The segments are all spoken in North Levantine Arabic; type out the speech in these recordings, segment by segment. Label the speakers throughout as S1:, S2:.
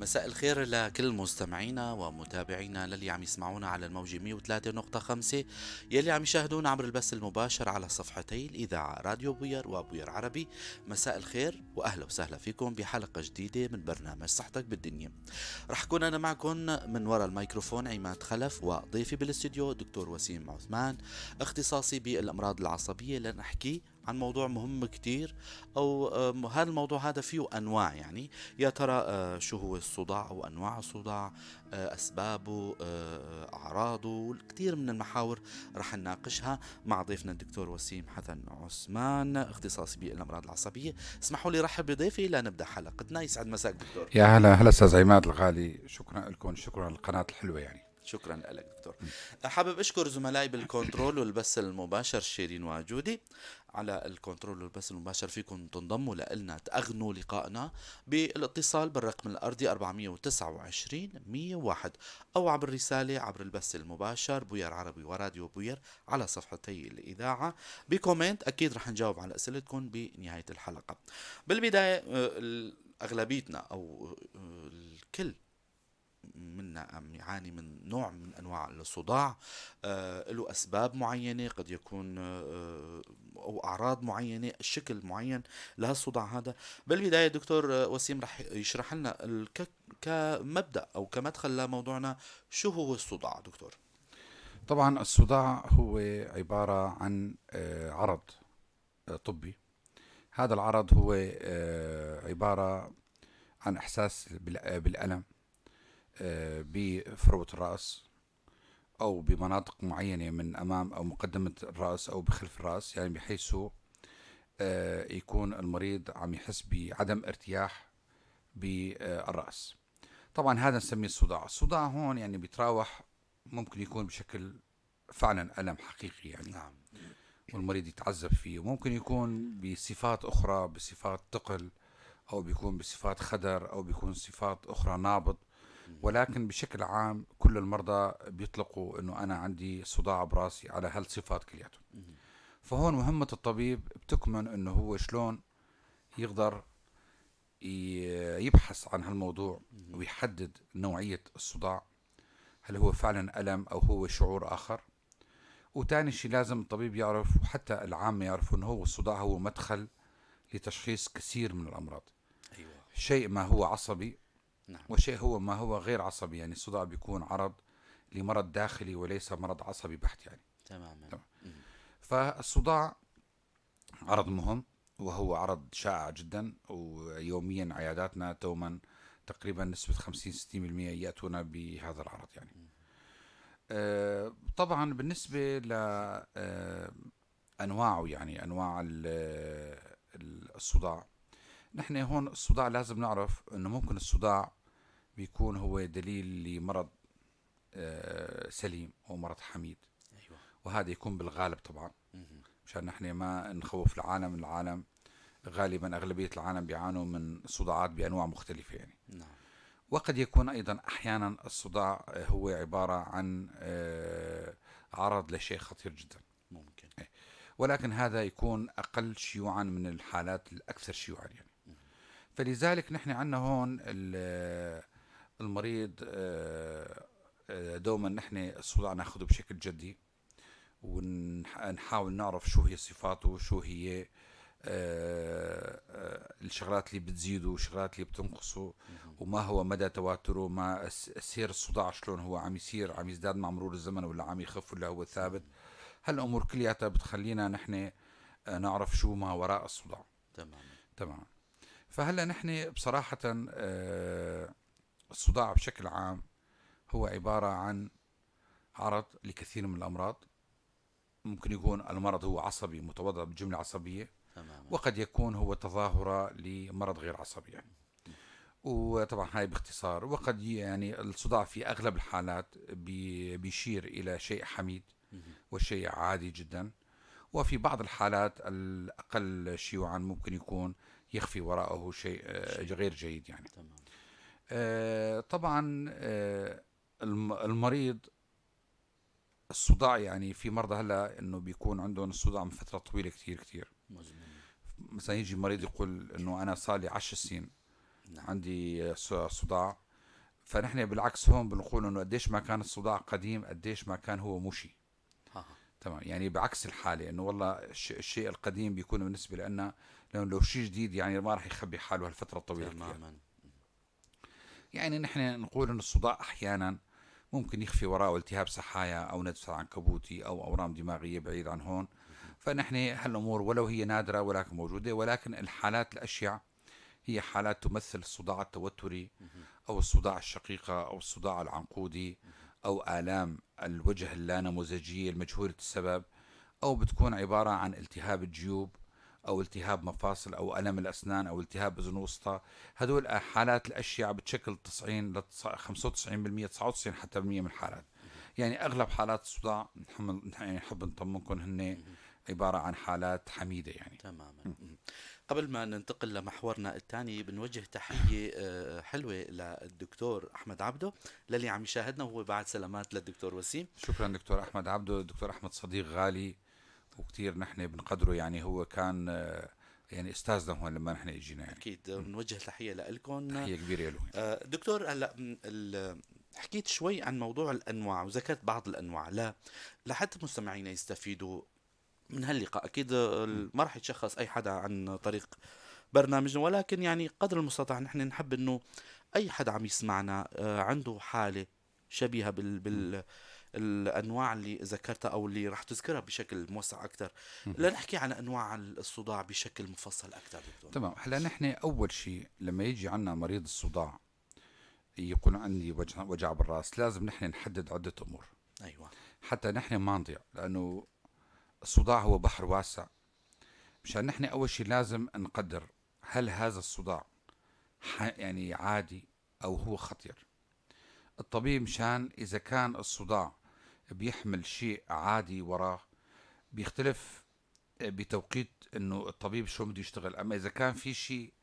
S1: مساء الخير لكل مستمعينا ومتابعينا للي عم يسمعونا على الموجة 103.5، يلي عم يشاهدونا عبر البث المباشر على صفحتي الإذاعة راديو بوير وبوير عربي. مساء الخير وأهلا وسهلا فيكم بحلقة جديدة من برنامج صحتك بالدنيا. رح كون أنا معكم من وراء الميكروفون عماد خلف، وضيفي بالاستديو دكتور وسيم عثمان، اختصاصي بالأمراض العصبية، لنحكي عن موضوع مهم كتير، أو هذا الموضوع هذا فيه أنواع، يعني يا ترى شو هو الصداع أو أنواع الصداع، أسبابه، أعراضه، كتير من المحاور رح نناقشها مع ضيفنا الدكتور وسيم حسن عثمان، اختصاصي بالأمراض العصبية. اسمحوا لي رحب بضيفي لنبدأ حلقتنا. يسعد مساك دكتور.
S2: يا هلا هلا أستاذ عماد الغالي، شكرا لكم، شكرا للقناة الحلوة.
S1: شكرا لك دكتور. حابب اشكر زملائي بالكنترول والبث المباشر شيرين وجودي على الكنترول والبث المباشر. فيكم تنضموا لنا تأغنوا لقائنا بالاتصال بالرقم الأرضي 429 101 أو عبر رسالة عبر البث المباشر بوير عربي وراديو بوير على صفحتي الإذاعة ب comment. أكيد رح نجاوب على أسئلتكم بنهاية الحلقة. بالبداية أغلبيتنا أو الكل منا عم يعاني من نوع من أنواع الصداع، له أسباب معينة، قد يكون أو أعراض معينة، شكل معين لهالصداع هذا. بالبداية دكتور وسيم رح يشرح لنا كمبدأ أو كمدخل لموضوعنا شو هو الصداع دكتور.
S2: طبعا الصداع هو عبارة عن عرض طبي. هذا العرض هو عبارة عن إحساس بالألم بفروة الرأس أو بمناطق معينة من أمام أو مقدمة الرأس أو بخلف الرأس، بحيث يكون المريض عم يحس بعدم ارتياح بالرأس. طبعا هذا نسميه الصداع. الصداع هون بيتراوح، ممكن يكون بشكل فعلا ألم حقيقي
S1: نعم.
S2: والمريض يتعذب فيه، وممكن يكون بصفات أخرى، بصفات ثقل، أو بيكون بصفات خدر، أو بيكون صفات أخرى نابض. ولكن بشكل عام كل المرضى بيطلقوا انه انا عندي صداع براسي على هالصفات كلياتهم. فهون مهمة الطبيب بتكمن انه هو شلون يقدر يبحث عن هالموضوع ويحدد نوعية الصداع، هل هو فعلا ألم أو هو شعور آخر. وتاني شيء لازم الطبيب يعرف، وحتى العامة يعرفوا، انه هو الصداع هو مدخل لتشخيص كثير من الأمراض. شيء ما هو عصبي وشيء هو ما هو غير عصبي، الصداع بيكون عرض لمرض داخلي وليس مرض عصبي بحت.
S1: تمام.
S2: فالصداع عرض مهم، وهو عرض شائع جدا، ويوميا عياداتنا دوما تقريبا نسبة 50-60% يأتون بهذا العرض. طبعا بالنسبة ل أنواعه، أنواع الصداع، نحن هون الصداع لازم نعرف أنه ممكن الصداع بيكون هو دليل لمرض سليم أو مرض حميد. وهذا يكون بالغالب طبعا، مشان نحن ما نخوف العالم. العالم غالبا أغلبية العالم بيعانوا من صداعات بأنواع مختلفة. وقد يكون أيضا أحيانا الصداع هو عبارة عن عرض لشيء خطير جدا. ولكن هذا يكون أقل شيوعا من الحالات الأكثر شيوعا. فلذلك نحن عندنا هون المريض دوما نحن الصداع ناخذه بشكل جدي، ونحاول نعرف شو هي صفاته وشو هي الشغلات اللي بتزيده والشغلات اللي بتنقصه، وما هو مدى تواتره، ما سير الصداع شلون هو عم يصير، عم يزداد مع مرور الزمن ولا عم يخف ولا هو ثابت. هالأمور كلياتها بتخلينا نحن نعرف شو ما وراء الصداع. فهلا نحن بصراحة الصداع بشكل عام هو عبارة عن عرض لكثير من الأمراض. ممكن يكون المرض هو عصبي متوضع بجملة عصبية، وقد يكون هو تظاهرة لمرض غير عصبي. وطبعا هاي باختصار. وقد الصداع في أغلب الحالات بيشير إلى شيء حميد وشيء عادي جدا، وفي بعض الحالات الأقل شيوعا ممكن يكون يخفي وراءه شيء غير جيد. طبعا المريض الصداع، في مرضى هلا إنه بيكون عندهم الصداع من فترة طويلة كتير كتير. مثلا يجي مريض يقول إنه أنا صار لي 10 سنين عندي صداع، فنحن بالعكس هون بنقول انه قديش ما كان الصداع قديم قديش ما كان هو مو شيء. تمام، يعني بعكس الحالة انه والله الشيء القديم بيكون بالنسبة لنا، لانه لو شيء جديد يعني ما راح يخبي حاله هالفترة الطويلة.
S1: تماما.
S2: يعني نحن نقول انه الصداع احيانا ممكن يخفي وراءه التهاب سحايا او ندف عنكبوتي او اورام دماغية بعيد عن هون. فنحن هالامور ولو هي نادرة ولكن موجودة، ولكن الحالات الاشيع هي حالات تمثل الصداع التوتري او الصداع الشقيقة او الصداع العنقودي او الام الوجه اللانموذجيه المجهولة السبب، او بتكون عبارة عن التهاب الجيوب او التهاب مفاصل او الم الاسنان او التهاب اذن وسطى. هدول حالات الاشياء بتشكل 90 ل 95% 99 حتى بالمية من الحالات. يعني اغلب حالات الصداع يعني نحب نطمنكم هن عبارة عن حالات حميده يعني.
S1: تماما. قبل ما ننتقل لمحورنا الثاني بنوجه تحية حلوة للدكتور احمد عبده للي عم يشاهدنا، وهو بعد سلامات للدكتور وسيم.
S2: شكرا دكتور احمد عبده. دكتور احمد صديق غالي وكثير نحن بنقدره، يعني هو كان يعني استاذنا هون لما نحن اجينا يعني.
S1: اكيد بنوجه تحية لكم،
S2: تحية كبيرة له.
S1: دكتور هلا حكيت شوي عن موضوع الانواع وذكرت بعض الانواع، لا لحتى مستمعينا يستفيدوا من هاللقاء. اكيد ما راح يتشخص اي حدا عن طريق برنامجنا، ولكن يعني قدر المستطاع نحن نحب انه اي حدا عم يسمعنا عنده حاله شبيهه بال الانواع اللي ذكرتها او اللي راح تذكرها بشكل موسع اكثر، لنحكي عن انواع الصداع بشكل مفصل اكثر دكتور.
S2: تمام. هلا نحن اول شيء لما يجي عنا مريض الصداع يكون عندي وجع بالراس، لازم نحن نحدد عده امور.
S1: ايوه.
S2: حتى نحن ما نضيع، لانه الصداع هو بحر واسع. مشان نحن اول شيء لازم نقدر هل هذا الصداع يعني عادي او هو خطير. الطبيب مشان اذا كان الصداع بيحمل شيء عادي وراه بيختلف بتوقيت انه الطبيب شو بده يشتغل، اما اذا كان في شيء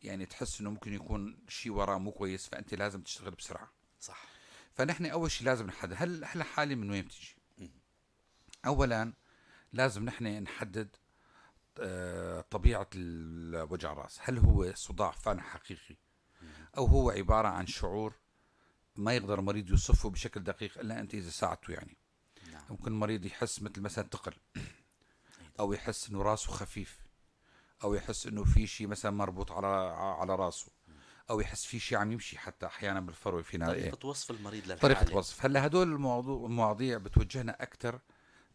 S2: يعني تحس انه ممكن يكون شيء وراه مو كويس فانت لازم تشتغل بسرعة.
S1: صح.
S2: فنحن اول شيء لازم نحدد هل الحالة من وين بتيجي. اولا لازم نحن نحدد طبيعة الوجع الراس، هل هو صداع فعلا حقيقي او هو عبارة عن شعور ما يقدر المريض يوصفه بشكل دقيق الا انت اذا ساعدته يعني.
S1: نعم.
S2: ممكن المريض يحس مثل مثلا ثقل، او يحس انه راسه خفيف، او يحس انه في شيء مثلا مربوط على راسه، او يحس في شيء عم يمشي حتى احيانا بالفروه. فينا
S1: طريقه وصف المريض للحالة،
S2: طريقه وصف. هلا هدول المواضيع بتوجهنا اكثر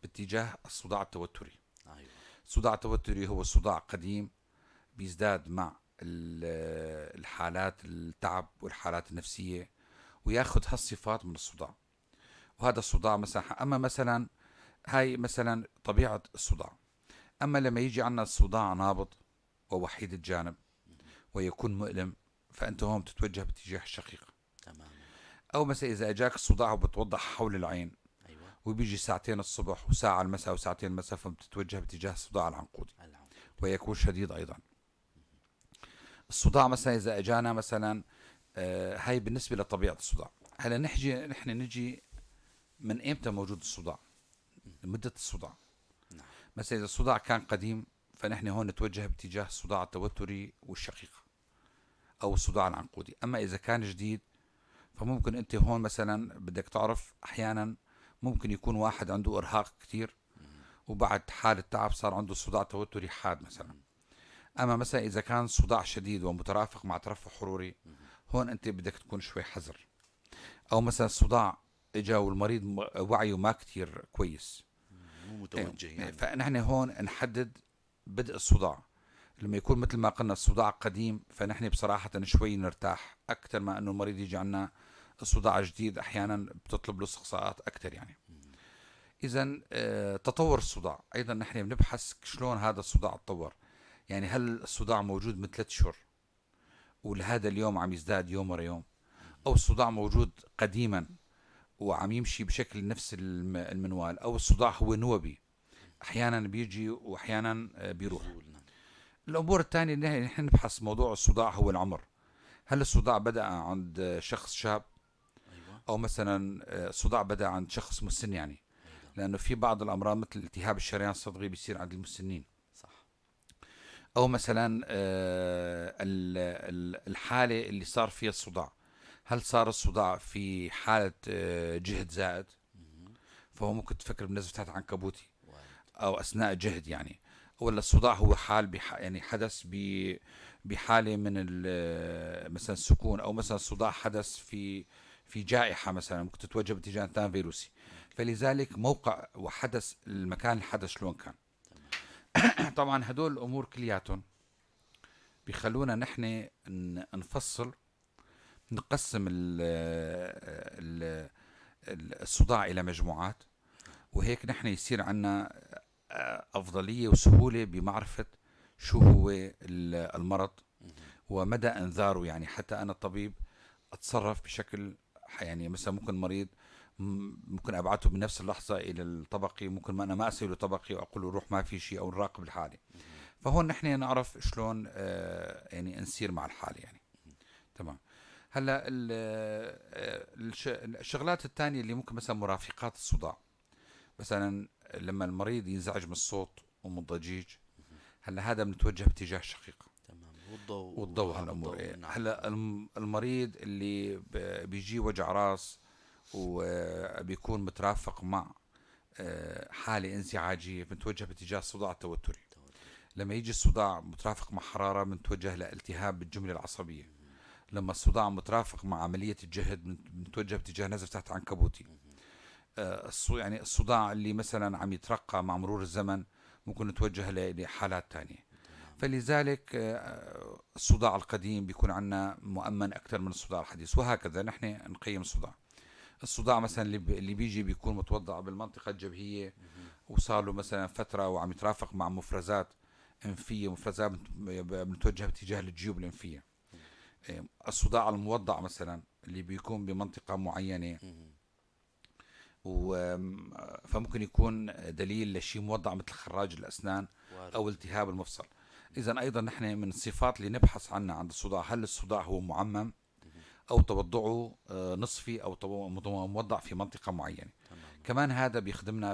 S2: باتجاه الصداع التوتري.
S1: أيوة.
S2: الصداع التوتري هو صداع قديم بيزداد مع الحالات التعب والحالات النفسية، وياخذ هالصفات من الصداع. وهذا الصداع مثلا، اما مثلا هاي مثلا طبيعة الصداع. اما لما يجي عندنا الصداع نابض ووحيد الجانب ويكون مؤلم، فانت هون بتتوجه باتجاه الشقيقة.
S1: تمام.
S2: او مثلا اذا اجاك الصداع وبتوضح حول العين،
S1: أيوة،
S2: وبيجي ساعتين الصبح وساعة المساء وساعتين المساء، فبتتوجه باتجاه الصداع العنقودي ويكون شديد ايضا. الصداع مثلا اذا اجانا مثلا هاي بالنسبة لطبيعة الصداع. هلا نحن نجي من ايمتى موجود الصداع، مده الصداع.
S1: نعم.
S2: مثلا اذا الصداع كان قديم فنحن هون نتوجه باتجاه الصداع التوتري والشقيقة او الصداع العنقودي. اما اذا كان جديد فممكن انت هون مثلا بدك تعرف احيانا ممكن يكون واحد عنده ارهاق كثير وبعد حاله تعب صار عنده صداع توتري حاد مثلا. اما مثلا اذا كان صداع شديد ومترافق مع ترفع حروري، هون انت بدك تكون شوي حذر. او مثلا صداع اجا والمريض وعيه ما كثير كويس،
S1: مو متوجه يعني.
S2: فنحن هون نحدد بدء الصداع. لما يكون مثل ما قلنا الصداع قديم فنحن بصراحة شوي نرتاح اكثر ما انه المريض يجي عنا الصداع جديد، احيانا بتطلب له استقصاءات اكثر يعني. اذا تطور الصداع ايضا نحن بنبحث شلون هذا الصداع تطور، يعني هل الصداع موجود من 3 اشهر ولهذا اليوم عم يزداد يوم ورا يوم، او الصداع موجود قديما وعم يمشي بشكل نفس المنوال، او الصداع هو نوبي احيانا بيجي واحيانا بيروح. الامور الثانية اللي نحن نبحث موضوع الصداع هو العمر، هل الصداع بدا عند شخص شاب،
S1: أيوة،
S2: او مثلا الصداع بدا عند شخص مسن يعني.
S1: أيضا.
S2: لانه في بعض الامراض مثل التهاب الشريان الصدغي بيصير عند المسنين.
S1: صح.
S2: او مثلا الحالة اللي صار فيها الصداع، هل صار الصداع في حالة جهد زائد؟ فهو ممكن تفكر بنزف تحت عنكبوتي أو أثناء جهد يعني، ولا الصداع هو حال يعني حدث بحالة من مثلا السكون، أو مثلا الصداع حدث في جائحة مثلا، ممكن تتوجه باتجاه ثاني فيروسي. فلذلك موقع وحدث المكان الحدث شلون كان. طبعا هدول الأمور كلياتهم بيخلونا نحن نفصل، نقسم الصداع إلى مجموعات، وهيك نحن يصير عنا أفضلية وسهولة بمعرفة شو هو المرض ومدى إنذاره. يعني حتى أنا الطبيب أتصرف بشكل يعني مثلا ممكن مريض ممكن أبعته بنفس اللحظة إلى الطبقي، ممكن ما أنا ما أسوي له طبقي وأقول له روح ما في شيء أو نراقب الحالة. فهون نحن نعرف شلون يعني نسير مع الحالة يعني. تمام. هلا الشغلات الثانية اللي ممكن مثلا مرافقات الصداع، مثلا لما المريض ينزعج من الصوت ومن الضجيج، هلا هذا بنتوجه باتجاه الشقيقة.
S1: تمام. والضوء
S2: والضوء هالامور. إيه. هلا المريض اللي بيجي وجع راس وبيكون مترافق مع حالة انزعاجية بنتوجه باتجاه الصداع التوتري. لما يجي الصداع مترافق مع حرارة بنتوجه لالتهاب بالجملة العصبية. لما الصداع مترافق مع عملية الجهد بنتوجه باتجاه نزف تحت عنكبوتي. يعني الصداع اللي مثلا عم يترقى مع مرور الزمن ممكن نتوجه لحالات تانية. فلذلك الصداع القديم بيكون عندنا مؤمن أكثر من الصداع الحديث، وهكذا نحن نقيم الصداع. الصداع مثلا اللي بيجي بيكون متوضع بالمنطقة الجبهية وصار له مثلا فترة وعم يترافق مع مفرزات أنفية، مفرزات بنتوجه باتجاه الجيوب الأنفية. الصداع الموضع مثلا اللي بيكون بمنطقة معينة فممكن يكون دليل لشيء موضع مثل خراج الأسنان أو التهاب المفصل. إذا أيضا نحن من الصفات اللي نبحث عنها عند الصداع، هل الصداع هو معمم أو توضعه نصفي أو موضع في منطقة معينة. كمان هذا بيخدمنا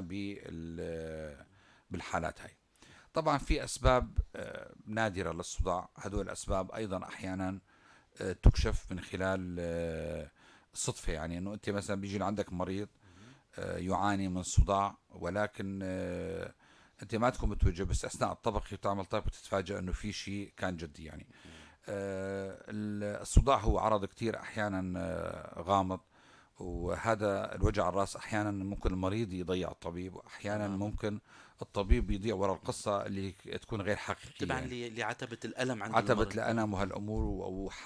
S2: بالحالات هاي. طبعا في أسباب نادرة للصداع، هدول الأسباب أيضا أحيانا تكشف من خلال الصدفة. يعني أنه أنت مثلا بيجي عندك مريض يعاني من صداع، ولكن أنت ما تكون متوجه، بس أثناء الطبقي بتعمل طبق بتتفاجأ أنه في شيء كان جدي. يعني الصداع هو عرض كتير أحيانا غامض، وهذا الوجع الراس أحيانا ممكن المريض يضيع الطبيب، وأحيانا ممكن الطبيب يضيع وراء القصة اللي تكون غير حقيقية.
S1: طبعا يعني لعتبة الألم عند
S2: عتبة الألم وهالأمور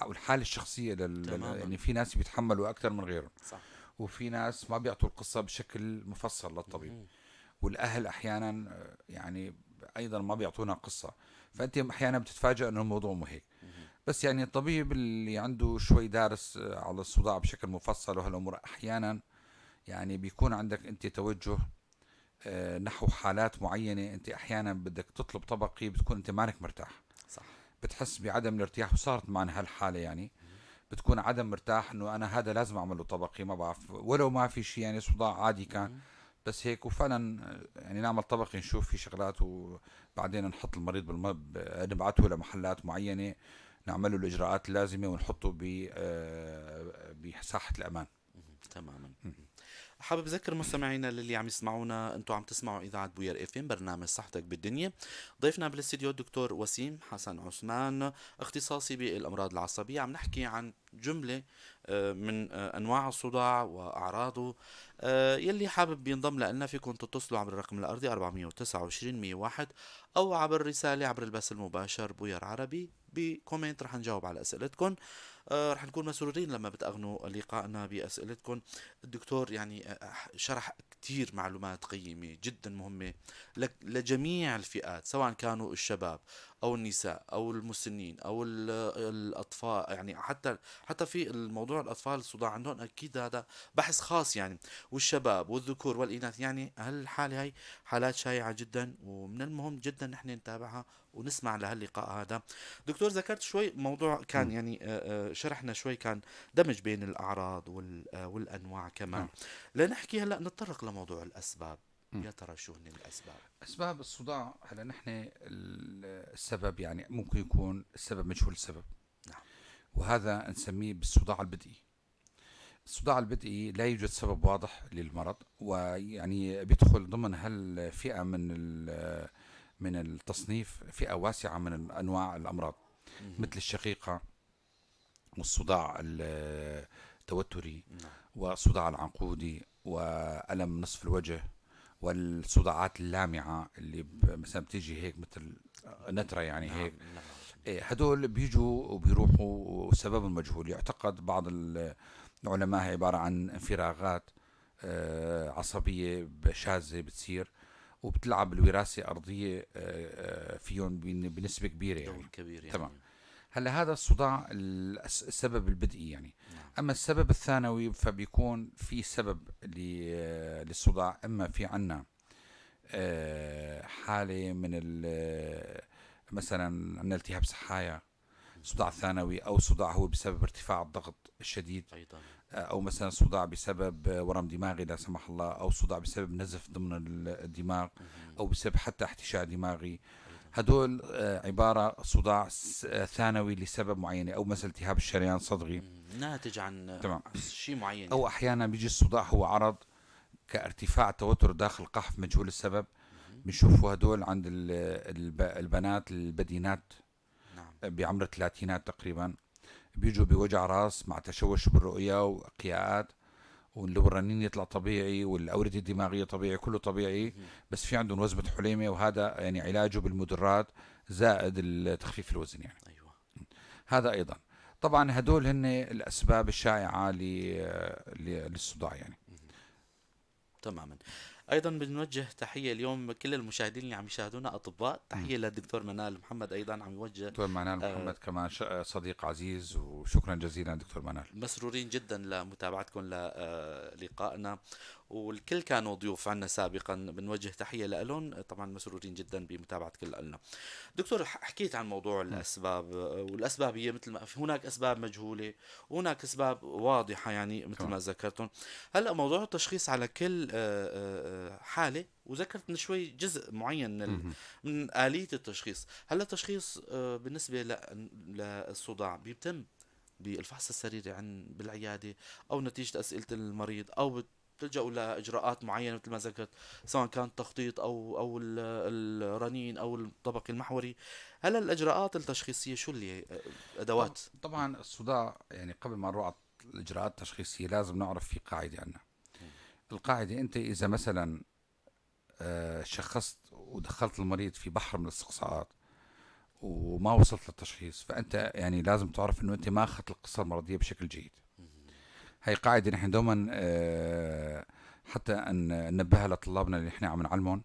S2: والحالة الشخصية يعني في ناس بيتحملوا أكثر من غيرهم،
S1: صح.
S2: وفي ناس ما بيعطوا القصة بشكل مفصل للطبيب. والأهل أحيانا يعني أيضا ما بيعطونا قصة، فأنت أحيانا بتتفاجأ أنه الموضوع مو هيك. بس يعني الطبيب اللي عنده شوي دارس على الصداع بشكل مفصل وهالأمور، أحيانا يعني بيكون عندك أنت توجه نحو حالات معينة. أنت أحيانا بدك تطلب طبقي بتكون أنت مانك مرتاح،
S1: صح.
S2: بتحس بعدم الارتياح، وصارت معنا هالحالة يعني. بتكون عدم مرتاح أنه أنا هذا لازم أعمله طبقي، ما بعرف ولو ما في شيء، يعني صداع عادي كان بس هيك، وفعلا يعني نعمل طبقي نشوف في شغلات، وبعدين نحط المريض نبعته لمحلات معينة، نعمل له الإجراءات اللازمة ونحطه بساحة الأمان.
S1: تماما. حابب أذكر مستمعينا للي عم يسمعونا، أنتم عم تسمعوا إذاعة بوير FM، برنامج صحتك بالدنيا. ضيفنا بالاستديو الدكتور وسيم حسن عثمان، اختصاصي بالأمراض العصبية. عم نحكي عن جملة من أنواع الصداع وأعراضه. يلي حابب ينضم لنا فيكم تتصلوا عبر الرقم الأرضي 429 101 أو عبر رسالة عبر البث المباشر بوير عربي ب comment، رح نجاوب على أسئلتكم. رح نكون مسرورين لما بتأغنوا لقائنا بأسئلتكم. الدكتور يعني شرح كتير معلومات قيمة جدا مهمة لجميع الفئات، سواء كانوا الشباب أو النساء أو المسنين أو الأطفال. يعني حتى في الموضوع الأطفال الصداع عندهم أكيد هذا بحث خاص يعني، والشباب والذكور والإناث. يعني هالحالة هاي حالات شائعة جدا، ومن المهم جدا نحن نتابعها ونسمع لهاللقاء هذا. دكتور ذكرت شوي موضوع كان يعني شرحنا شوي، كان دمج بين الأعراض والأنواع كمان. لنحكي هلأ نتطرق لموضوع الأسباب. يا ترى شو هن الأسباب؟
S2: أسباب الصداع هلا نحن السبب يعني ممكن يكون السبب مجهول السبب.
S1: نعم.
S2: وهذا نسميه بالصداع البدئي. الصداع البدئي لا يوجد سبب واضح للمرض، ويعني بيدخل ضمن هالفئة من التصنيف فئة واسعة من أنواع الأمراض، مثل الشقيقة والصداع التوتري والصداع العنقودي وألم نصف الوجه والصداعات اللامعة اللي مثلا بتيجي هيك مثل نترة يعني هيك. هدول بيجوا وبيروحوا وسبب مجهول. يعتقد بعض العلماء هي عبارة عن انفراغات عصبية شاذة بتصير وبتلعب الوراثة أرضية فيهم بنسبة كبيرة يعني.
S1: دور كبير يعني.
S2: تمام. هلا هذا الصداع السبب البدئي يعني. أما السبب الثانوي فبيكون في سبب للصداع، إما في عنا حالة من مثلا عندنا التهاب سحايا، صداع ثانوي، أو صداع هو بسبب ارتفاع الضغط الشديد
S1: أيضا،
S2: أو مثلا صداع بسبب ورم دماغي لا سمح الله، أو صداع بسبب نزف ضمن الدماغ، أو بسبب حتى احتشاء دماغي. هدول عبارة صداع ثانوي لسبب معين، أو مثلا التهاب الشريان الصدغي
S1: ناتج عن شيء معين،
S2: أو أحيانا بيجي الصداع هو عرض كارتفاع توتر داخل القحف مجهول السبب. بنشوفوا هدول عند البنات البدينات بعمر الثلاثينات تقريبا، بيجوا بوجع راس مع تشوش بالرؤية وقياءات، والرنين يطلع طبيعي والأوردة الدماغية طبيعي، كله طبيعي، بس في عندهم وزبة حليمة، وهذا يعني علاجه بالمدرات زائد تخفيف الوزن يعني.
S1: أيوة.
S2: هذا أيضا طبعا هدول هن الأسباب الشائعة للصداع يعني.
S1: تماما. أيضا بنوجه تحية اليوم كل المشاهدين اللي عم يشاهدونا أطباء، تحية للدكتور منال محمد، أيضا عم يوجه
S2: دكتور منال محمد كمان صديق عزيز، وشكرا جزيلا دكتور منال.
S1: مسرورين جدا لمتابعتكم للقائنا، والكل كانوا ضيوف عنا سابقا، بنوجه تحية لهم، طبعا مسرورين جدا بمتابعة كل لنا. دكتور، حكيت عن موضوع الأسباب، والأسباب هي مثل ما هناك أسباب مجهولة وهناك أسباب واضحة يعني مثل ما ذكرتم. هلأ موضوع التشخيص على كل حالة، وذكرت من شوي جزء معين من آلية التشخيص. هلأ التشخيص بالنسبة للصداع بيتم بالفحص السريري عن بالعيادة، أو نتيجة أسئلة المريض، أو بتلجأوا لإجراءات معينة مثل ما ذكرت، سواء كان تخطيط أو الرنين أو الطبقي المحوري. هل الإجراءات التشخيصية شو اللي أدوات؟
S2: طبعا الصداع يعني قبل ما نروح على الإجراءات التشخيصية لازم نعرف في قاعدة عندنا. القاعدة أنت إذا مثلا شخصت ودخلت المريض في بحر من الاستقصاءات وما وصلت للتشخيص، فأنت يعني لازم تعرف أنه أنت ما أخذت القصة المرضية بشكل جيد. هاي قاعدة نحن دوما حتى أن ننبهها لطلابنا اللي نحن عم نعلمهم،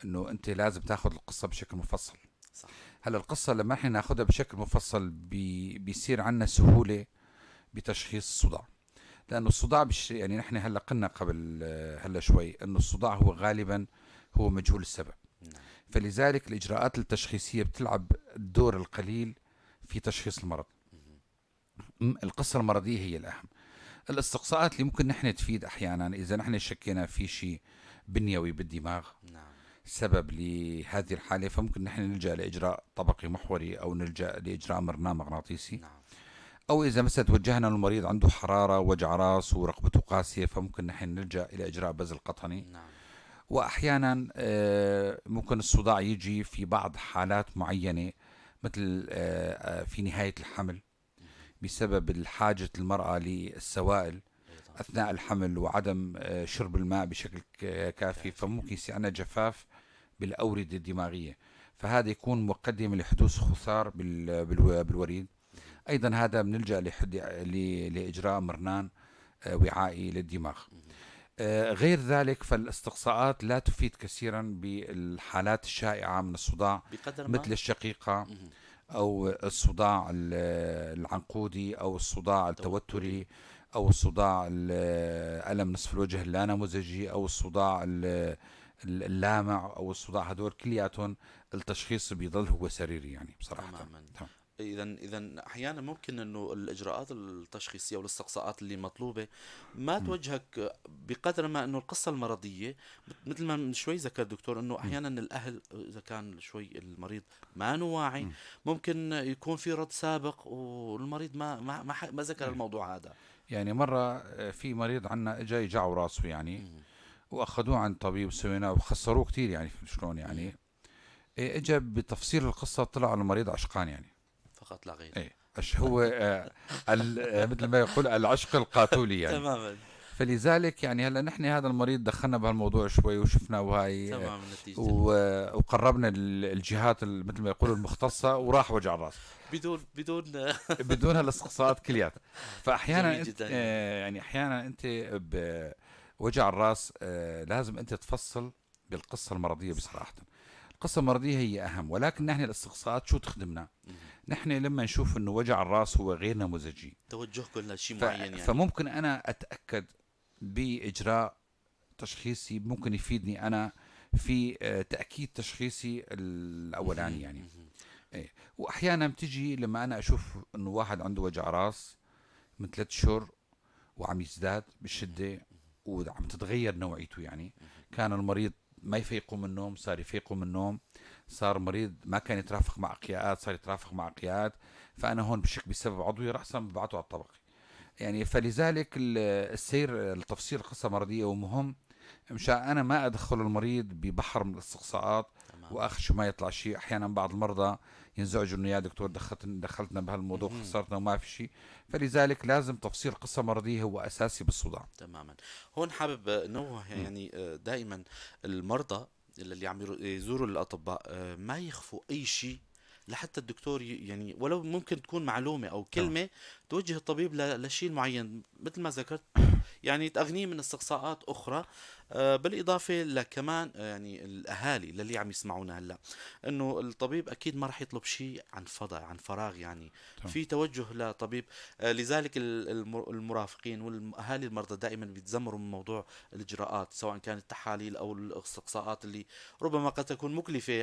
S2: أنه أنت لازم تاخذ القصة بشكل مفصل.
S1: صح.
S2: هلا القصة لما نحن ناخذها بشكل مفصل بيصير عندنا سهولة بتشخيص الصداع، لأنه الصداع يعني نحن هلا قلنا قبل هلا شوي أنه الصداع هو غالبا هو مجهول السبب. فلذلك الإجراءات التشخيصية بتلعب الدور القليل في تشخيص المرض. القصة المرضية هي الأهم. الاستقصاءات اللي ممكن نحن تفيد أحيانا إذا نحن شكينا في شيء بنيوي بالدماغ سبب لهذه الحالة، فممكن نحن نلجأ لإجراء طبقي محوري أو نلجأ لإجراء مرنام مغناطيسي. أو إذا مثلا توجهنا للمريض عنده حرارة ووجع راس ورقبته قاسية، فممكن نحن نلجأ إلى إجراء بزل قطني. وأحيانا ممكن الصداع يجي في بعض حالات معينة، مثل في نهاية الحمل بسبب الحاجة المرأة للسوائل أثناء الحمل وعدم شرب الماء بشكل كافي، فممكن يصير عندنا جفاف بالأوردة الدماغية، فهذا يكون مقدمة لحدوث خثار بالوريد. أيضا هذا بنلجأ لإجراء مرنان وعائي للدماغ. غير ذلك فالاستقصاءات لا تفيد كثيرا بالحالات الشائعة من الصداع مثل الشقيقة أو الصداع العنقودي أو الصداع التوتري أو الصداع ألم نصف الوجه اللانموذجي أو الصداع اللامع أو الصداع، هدول كلياتهم التشخيص بيضل هو سريري يعني بصراحة.
S1: تماما. إذا أحيانا ممكن إنه الإجراءات التشخيصية والاستقصاءات اللي مطلوبة ما توجهك بقدر ما إنه القصة المرضية، مثل ما من شوي ذكر الدكتور إنه أحيانا الأهل إذا كان شوي المريض ما واعي ممكن يكون في رد سابق والمريض ما ما ما, ما ذكر الموضوع هذا.
S2: يعني مرة في مريض عنا اجى يجعوا راسه يعني، واخذوه عند طبيب وسويناه وخسروه كثير يعني، شلون يعني اجى بتفصيل القصة طلع المريض عشقان يعني
S1: فقط لا غير.
S2: ايه هو مثل ما يقول العشق القاتولي يعني.
S1: تماما.
S2: فلذلك يعني هلا نحن هذا المريض دخلنا بهالموضوع شوي وشفنا وهاي
S1: تمام النتيجة،
S2: وقربنا الجهات مثل ما يقولوا المختصة، وراح وجع الراس
S1: بدون
S2: بدون هالاستقصاءات كلياتها. فاحيانا انت يعني احيانا انت بوجع الراس لازم انت تفصل بالقصة المرضية بصراحة. القصة المرضية هي اهم، ولكن نحن الاستقصاءات شو تخدمنا؟ نحن لما نشوف انه وجع الراس هو غير نموذجي،
S1: توجهكم لشيء معين يعني،
S2: فممكن انا اتاكد باجراء تشخيصي ممكن يفيدني انا في تاكيد تشخيصي الاولاني يعني. إيه. واحيانا بتجي لما انا اشوف انه واحد عنده وجع راس من 3 اشهر وعم يزداد بالشدة وعم تتغير نوعيته يعني، كان المريض ما يفيقوا من النوم صار يفيقوا من النوم، صار مريض ما كان يترافق مع قياءات صار يترافق مع قياءات، فانا هون بشك بسبب عضوي راسا ببعته على الطبقي يعني. فلذلك السير التفصيل قصة مرضية ومهم، مشان انا ما ادخل المريض ببحر من الاستقصاءات واخر شو ما يطلع شيء. احيانا بعض المرضى ينزعجوا انه يا دكتور دخلتنا بهالموضوع خسرتنا وما في شيء، فلذلك لازم تفصيل قصة مرضية هو اساسي بالصداع.
S1: تماما. هون حابب نوه يعني دائما المرضى اللي عم يزوروا الاطباء ما يخفوا اي شيء لحتى الدكتور يعني ولو ممكن تكون معلومة أو كلمة توجه الطبيب لشيء معين مثل ما ذكرت، يعني تغنيه من استقصاءات أخرى. بالإضافة لكمان يعني الأهالي للي عم يسمعونا هلا، إنه الطبيب أكيد ما رح يطلب شيء عن فضا عن فراغ يعني. في توجه لطبيب. لذلك المرافقين والأهالي المرضى دائما بيتذمروا من موضوع الإجراءات، سواء كانت التحاليل أو الاستقصاءات اللي ربما قد تكون مكلفة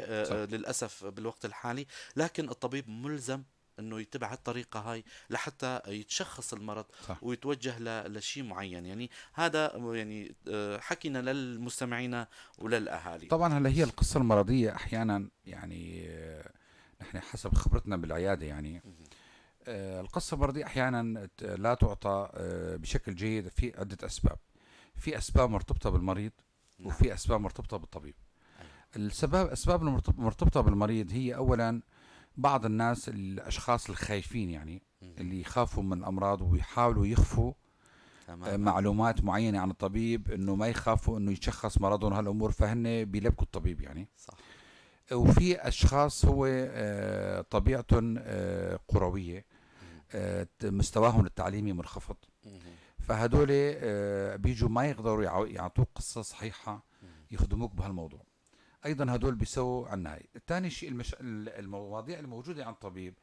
S1: للأسف بالوقت الحالي، لكن الطبيب ملزم انه يتبع الطريقة هاي لحتى يتشخص المرض.
S2: صح.
S1: ويتوجه لشيء معين يعني. هذا يعني حكينا للمستمعين وللاهالي.
S2: طبعا هلا هي القصة المرضية احيانا يعني نحن حسب خبرتنا بالعيادة يعني القصة المرضية احيانا لا تعطى بشكل جيد في عده اسباب. في اسباب مرتبطة بالمريض وفي اسباب مرتبطة بالطبيب. الاسباب المرتبطة بالمريض هي اولا بعض الناس الاشخاص الخايفين يعني اللي يخافوا من الامراض ويحاولوا يخفوا معلومات معينة عن الطبيب، انه ما يخافوا انه يتشخص مرضهم هالامور، فهن بيلبكوا الطبيب يعني.
S1: صح.
S2: وفي اشخاص هو طبيعتهم قرويه، مستواهم التعليمي منخفض، فهدول بيجوا ما يقدروا يعطوك قصة صحيحه يخدموك بهالموضوع. ايضا هدول بيسووا عنا هاي. الثاني شيء المواضيع الموجودة عند الطبيب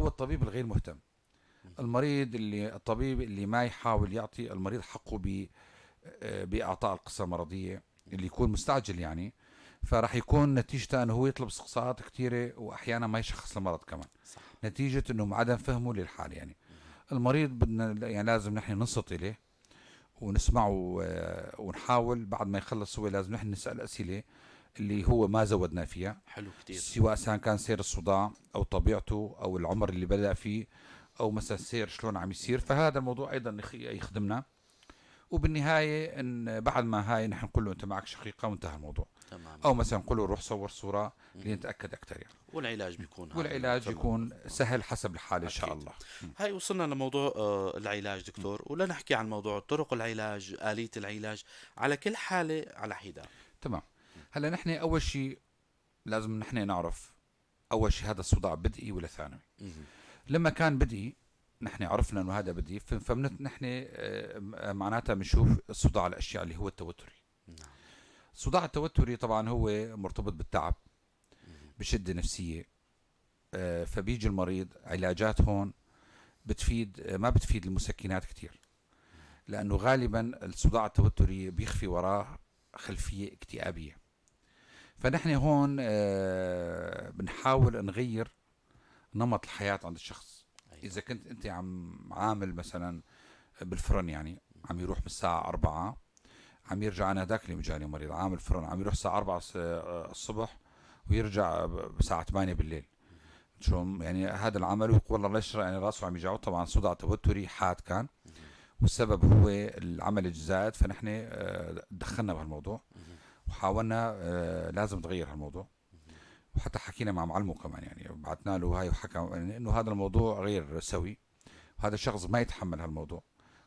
S2: هو الطبيب الغير مهتم، المريض اللي الطبيب اللي ما يحاول يعطي المريض حقه باعطاء القصة المرضية، اللي يكون مستعجل يعني، فراح يكون نتيجته انه هو يطلب استقصاءات كثيرة واحيانا ما يشخص المرض كمان.
S1: صح.
S2: نتيجة انه عدم فهمه للحالة يعني. المريض بدنا يعني لازم نحن ننصت اليه ونسمعه ونحاول بعد ما يخلص هو لازم نحن نسال اسئلة اللي هو ما زودنا فيها.
S1: حلو كتير.
S2: سواء كان سير الصداع او طبيعته او العمر اللي بدأ فيه او مثلا سير شلون عم يصير، فهذا الموضوع ايضا يخدمنا. وبالنهاية ان بعد ما هاي نحن نقول له انت معك شقيقه وانتهى الموضوع.
S1: تمام.
S2: او مثلا نقول له روح صور صوره لنتاكد اكثر يعني.
S1: والعلاج بيكون
S2: والعلاج يكون سهل حسب الحالة ان شاء الله.
S1: هاي وصلنا لموضوع العلاج دكتور، ولا نحكي عن موضوع طرق العلاج، آلية العلاج على كل حاله على حده.
S2: تمام. هلا نحن اول شيء لازم نحن نعرف اول شيء هذا الصداع بدئي ولا ثانوي. لما كان بدئي نحن عرفنا انه هذا بدئي، فنحن معناتها بنشوف الصداع الاشياء اللي هو التوتري.
S1: نعم.
S2: الصداع التوتري طبعا هو مرتبط بالتعب، بشده نفسية، فبيجي المريض علاجات هون بتفيد ما بتفيد المسكنات كثير، لانه غالبا الصداع التوتري بيخفي وراه خلفية اكتئابيه. فنحن هون بنحاول نغير نمط الحياة عند الشخص.
S1: أيوة.
S2: إذا كنت أنت عم عامل مثلا بالفرن يعني عم يروح بالساعة 4 عم يرجع، أنا هداك اللي جاني مريض عامل فرن عم يروح الساعة 4 الصبح ويرجع الساعة 8 بالليل، شو يعني هذا العمل، ويقول والله ليش يعني راسه عم يجعه. طبعا صداع توتري حاد كان، والسبب هو العمل الزائد. فنحن دخلنا بهالموضوع وحاولنا لازم تغير هالموضوع، وحتى حكينا مع معلمه كمان، يعني بعثنا له هاي وحكى انه هذا الموضوع غير سوي وهذا الشخص ما يتحمل هالموضوع.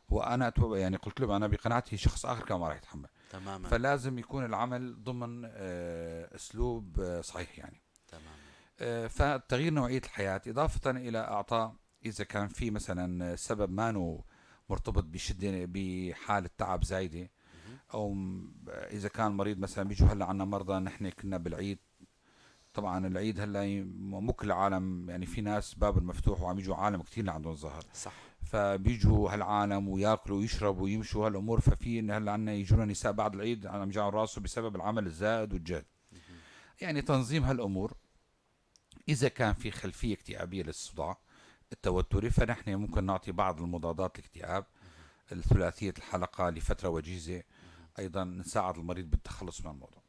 S2: وانا يعني قلت له انا بقناعتي شخص اخر كمان ما راح يتحمل.
S1: تماما.
S2: فلازم يكون العمل ضمن اسلوب صحيح يعني.
S1: تماما.
S2: فتغيير نوعية الحياة، اضافه الى اعطاء اذا كان في مثلا سبب ما مرتبط بشده بحاله تعب زايدة، او اذا كان مريض مثلا بيجوا هلا عندنا مرضى، نحن كنا بالعيد، طبعا العيد هلا مو كل العالم، يعني في ناس باب المفتوح وعم يجوا عالم كثير لعندهم ظهر.
S1: صح.
S2: فبيجوا هالعالم وياكلوا ويشربوا ويمشوا هالامور، ففي هلا عندنا يجونا نساء بعد العيد عم يجعوا راسه بسبب العمل الزائد والجهد. يعني تنظيم هالامور. اذا كان في خلفية اكتئابيه للصداع التوتري، فنحن ممكن نعطي بعض المضادات الاكتئاب الثلاثية الحلقة لفترة وجيزة، ايضا نساعد المريض بالتخلص من الموضوع.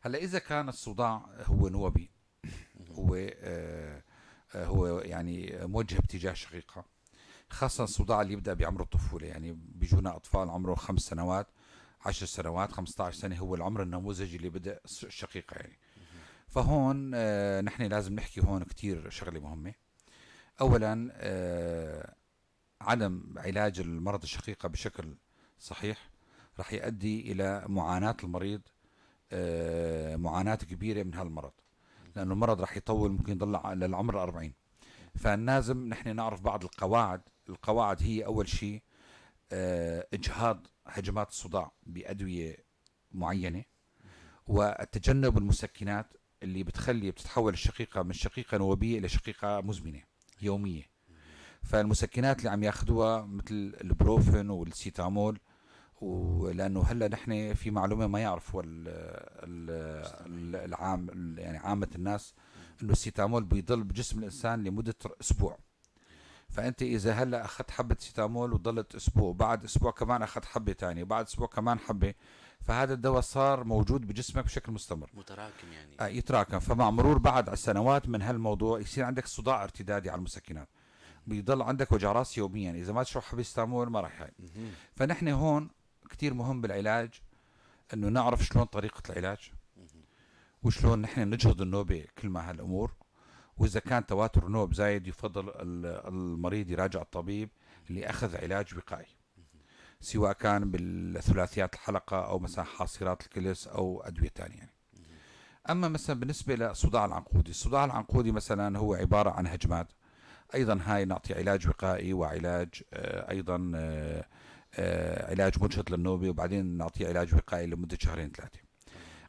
S2: هلا اذا كان الصداع هو نوبي، هو يعني موجه باتجاه شقيقه، خاصة الصداع اللي يبدا بعمر الطفولة، يعني بيجونا اطفال عمره 5 سنوات، 10 سنوات، 15 سنة، هو العمر النموذجي اللي بدا الشقيقة يعني. فهون نحن لازم نحكي هون كثير شغله مهمة. اولا عدم علاج المرض الشقيقة بشكل صحيح رح يؤدي الى معاناة المريض، معاناة كبيرة من هالمرض، لأنه المرض رح يطول، ممكن يضل للعمر 40. فلازم نحن نعرف بعض القواعد. القواعد هي أول شيء إجهاض هجمات الصداع بأدوية معينة، والتجنب المسكنات اللي بتخلي بتتحول الشقيقة من شقيقة نوبية إلى شقيقة مزمنة يومية. فالمسكنات اللي عم ياخذوها مثل البروفين والسيتامول، ولانه هلا نحن في معلومة ما يعرفوها العام، يعني عامة الناس، انه السيتامول بيضل بجسم الانسان لمدة اسبوع. فانت اذا هلا اخذت حبه سيتامول وضلت اسبوع، بعد اسبوع كمان اخذت حبه ثانية، وبعد اسبوع كمان حبه، فهذا الدواء صار موجود بجسمك بشكل مستمر،
S1: متراكم يعني.
S2: يتراكم. فمع مرور بعد سنوات من هالموضوع يصير عندك صداع ارتدادي على المسكنات، بيضل عندك وجع راس يوميا، اذا ما تشرب حبه سيتامول ما راح هاي. فنحن هون كتير مهم بالعلاج انه نعرف شلون طريقة العلاج، وشلون نحن نجهض النوبة كل ما هالامور. واذا كان تواتر النوب زايد يفضل المريض يراجع الطبيب اللي اخذ علاج وقائي، سواء كان بالثلاثيات الحلقة او مثلا حاصرات الكلس او ادوية ثانية يعني. اما مثلا بالنسبة للصداع العنقودي، الصداع العنقودي مثلا هو عبارة عن هجمات، ايضا هاي نعطي علاج وقائي وعلاج ايضا علاج مجهض للنوبة، وبعدين نعطيه علاج وقائي لمدة 2-3 شهور.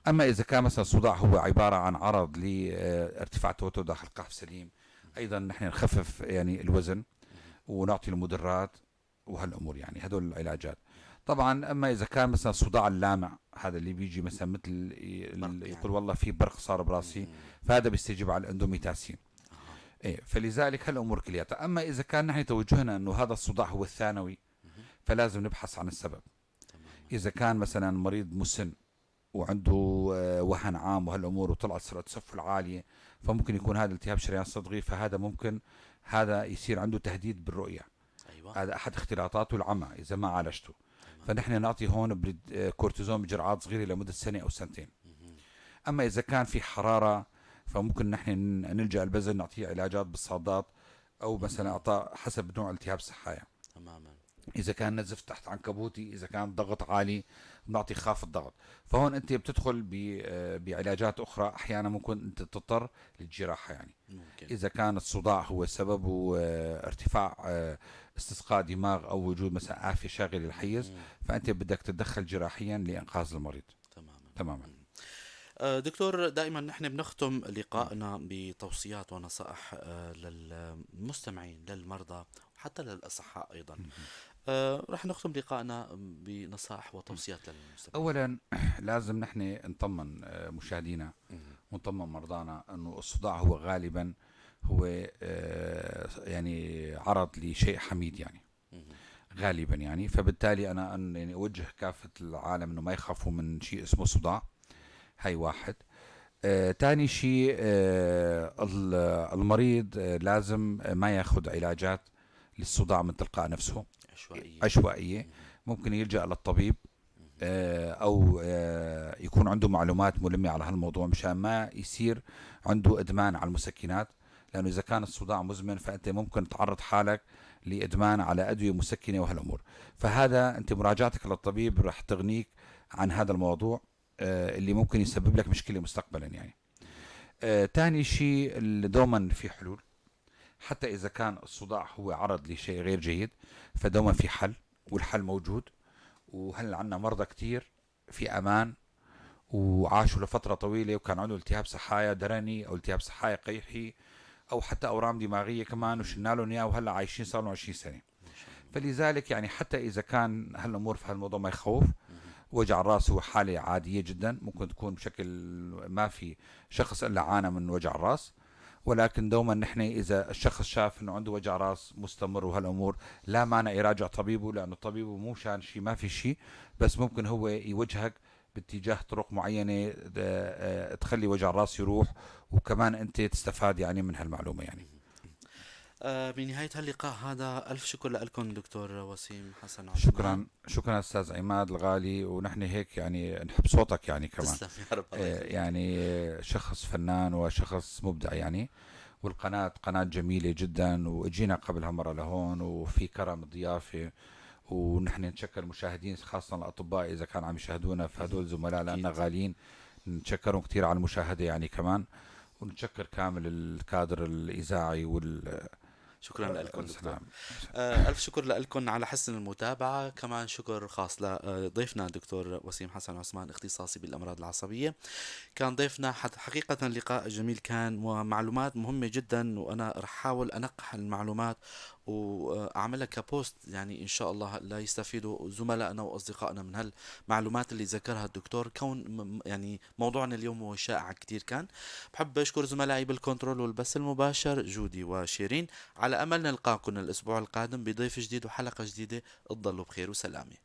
S2: أما إذا كان مثلا الصداع هو عبارة عن عرض لارتفاع التوتر داخل القحف سليم، أيضا نحن نخفف يعني الوزن ونعطي المدرات وهالأمور، يعني هدول العلاجات. طبعا أما إذا كان مثلا الصداع اللامع، هذا اللي بيجي مثلا مثل يقول والله في برق صار براسي، فهذا بيستجيب على الاندوميتاسين. إيه، فلذلك هالأمور كلياتها. أما إذا كان نحن توجهنا أنه هذا الصداع هو الثانوي، فلازم نبحث عن السبب. إذا كان مثلا مريض مسن وعنده وهن عام وهالأمور وطلعت سرعة تسفل عالية، فممكن يكون هذا التهاب شريان صدغي، فهذا ممكن هذا يصير عنده تهديد بالرؤية.
S1: أيوة.
S2: هذا أحد اختلاطاته العمى إذا ما عالجته. فنحن نعطي هون كورتيزون بجرعات صغيرة لمدة سنة أو سنتين. أما إذا كان في حرارة فممكن نحن نلجأ البزل نعطيه علاجات بالصادات، أو مثلا إعطاء حسب نوع التهاب السحايا.
S1: تماما.
S2: إذا كان نزف تحت عنكبوتي، إذا كان ضغط عالي بنعطي خافض ضغط. فهون أنت بتدخل بعلاجات أخرى، أحيانا ممكن أنت تضطر للجراحة يعني.
S1: ممكن.
S2: إذا كان الصداع هو سببه ارتفاع استسقاء دماغ أو وجود مثلا آفة شاغلة للحيز، فأنت بدك تتدخل جراحيا لإنقاذ المريض.
S1: تماما.
S2: تماما.
S1: دكتور، دائما نحن بنختم لقائنا بتوصيات ونصائح للمستمعين، للمرضى، وحتى للأصحاء أيضا. رح نختم لقائنا بنصائح وتوصيات للمستمعين.
S2: أولا لازم نحن نطمن مشاهدينا ونطمن مرضانا أنه الصداع هو غالبا هو يعني عرض لشيء حميد يعني. غالبا يعني. فبالتالي أنا يعني أوجه كافة العالم أنه ما يخافوا من شيء اسمه صداع. هاي واحد. تاني شيء، المريض لازم ما ياخذ علاجات للصداع من تلقاء نفسه. عشوائية. ممكن يلجأ للطبيب أو يكون عنده معلومات ملمة على هالموضوع مشان ما يصير عنده إدمان على المسكنات، لأنه إذا كان الصداع مزمن فأنت ممكن تعرض حالك لإدمان على أدوية مسكنة وهالأمور. فهذا أنت مراجعتك للطبيب رح تغنيك عن هذا الموضوع اللي ممكن يسبب لك مشكلة مستقبلا يعني. تاني شيء دوما في حلول، حتى إذا كان الصداع هو عرض لشيء غير جيد فدوما في حل، والحل موجود. وهل عندنا مرضى كتير في أمان وعاشوا لفترة طويلة وكان عندهم التهاب سحايا درني أو التهاب سحايا قيحي أو حتى أورام دماغية كمان، وشلنا لهم إياه وهلا عايشين صار لهم 20 سنة. فلذلك يعني حتى إذا كان هالأمور في هالموضوع ما يخوف. وجع الراس هو حالة عادية جدا، ممكن تكون بشكل ما في شخص إلا عانى من وجع الراس، ولكن دوما نحن إذا الشخص شاف إنه عنده وجع راس مستمر وهالأمور لا مانع يراجع طبيبه، لأنه طبيبه مو شان شيء، ما في شيء، بس ممكن هو يوجهك باتجاه طرق معينة تخلي وجع الراس يروح، وكمان أنت تستفاد يعني من هالمعلومة يعني.
S1: بنهاية هاللقاء هذا ألف شكر لكم دكتور وسيم حسن عثمان.
S2: شكرا، شكرا أستاذ عماد الغالي، ونحن هيك يعني نحب صوتك يعني كمان.
S1: تسلم يا رب.
S2: يعني شخص فنان وشخص مبدع يعني، والقناة قناة جميلة جدا، وإجينا قبلها مرة لهون وفي كرم ضيافة، ونحن نتشكر المشاهدين خاصة الأطباء إذا كانوا عم يشاهدونا، فهدول زملاء لنا غاليين، نتشكرهم كثير على المشاهدة يعني كمان، ونتشكر كامل الكادر الإذاعي وال
S1: شكرا لكم دكتور. ألف شكر لكم على حسن المتابعة، كمان شكر خاص لضيفنا دكتور وسيم حسن عثمان اختصاصي بالأمراض العصبية. كان ضيفنا حقيقة لقاء جميل كان ومعلومات مهمة جدا، وأنا رح أحاول أنقح المعلومات وأعملها كبوست يعني إن شاء الله لا يستفيدوا زملائنا وأصدقائنا من هالمعلومات اللي ذكرها الدكتور، كون يعني موضوعنا اليوم هو شائع كتير. كان بحب أشكر زملائي بالكنترول والبث المباشر جودي وشيرين، على أمل نلقاكم الأسبوع القادم بضيف جديد وحلقة جديدة. تضلوا بخير وسلامة.